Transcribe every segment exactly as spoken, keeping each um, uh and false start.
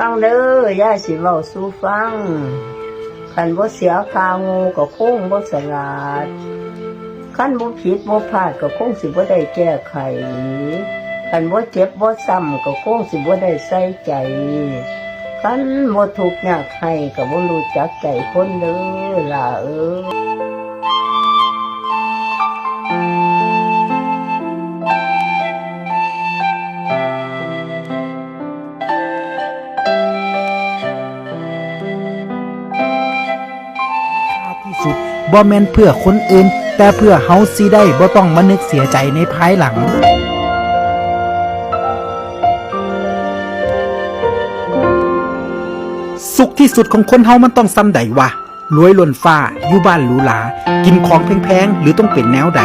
ฟังเด้อ ยายสิเว้าสู่ฟัง คันบ่เสียค่าโง่ก็คงบ่สลาด คันบ่ผิดบ่พลาดก็คงสิบ่ได้แก้ไข คันบ่เจ็บบ่ช้ำก็คงสิบ่ได้ใส่ใจ คันบ่ทุกข์ยากไร้ก็บ่รู้จักใจคนเด้อหล่าเอ้ย ที่สุดบ่แม่นเพื่อคนอื่น แต่เพื่อเฮาสิได้บ่ต้องมานึกเสียใจในภายหลัง สุขที่สุดของคนเฮามันต้องส่ำใดวะ รวยล้นฟ้า อยู่บ้านหรูหรา กินของแพงๆ หรือต้องเป็นแนวใด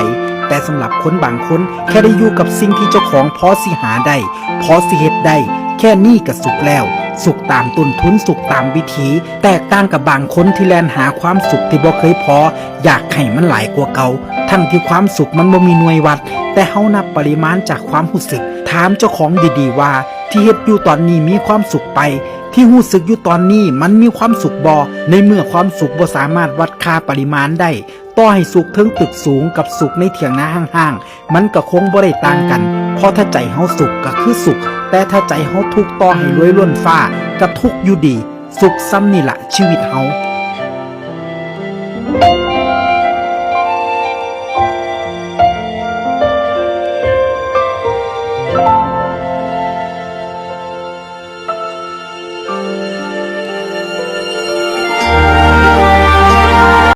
แต่สำหรับคนบางคน แค่ได้อยู่กับสิ่งที่เจ้าของพอสิหาได้ พอสิเฮ็ดได้ แค่นี้ก็สุขแล้ว สุขตามต้นทุน สุขตามวิถี แตกต่างกับบางคนที่แล่นหาความสุขที่บ่เคยพอ อยากให้มันหลายกว่าเก่า ทั้งที่ความสุขมันบ่มีหน่วยวัด แต่เฮานับปริมาณจากความรู้สึก ถามเจ้าของดีๆ ว่า ที่เฮ็ดอยู่ตอนนี้มีความสุขไป ที่รู้สึกอยู่ตอนนี้มันมีความสุขบ่ ในเมื่อความสุขบ่สามารถวัดค่าปริมาณได้ ต่อให้สุขเทิงตึกสูงกับสุขในเถียงนาห้างๆ มันก็คงบ่ได้ต่างกัน เพราะถ้าใจเฮาสุขก็คือสุข แต่ถ้าใจเฮาทุกข์ต่อให้รวยล้นฟ้าก็ทุกข์อยู่ดี สุขส่ำนี่ละชีวิตเฮา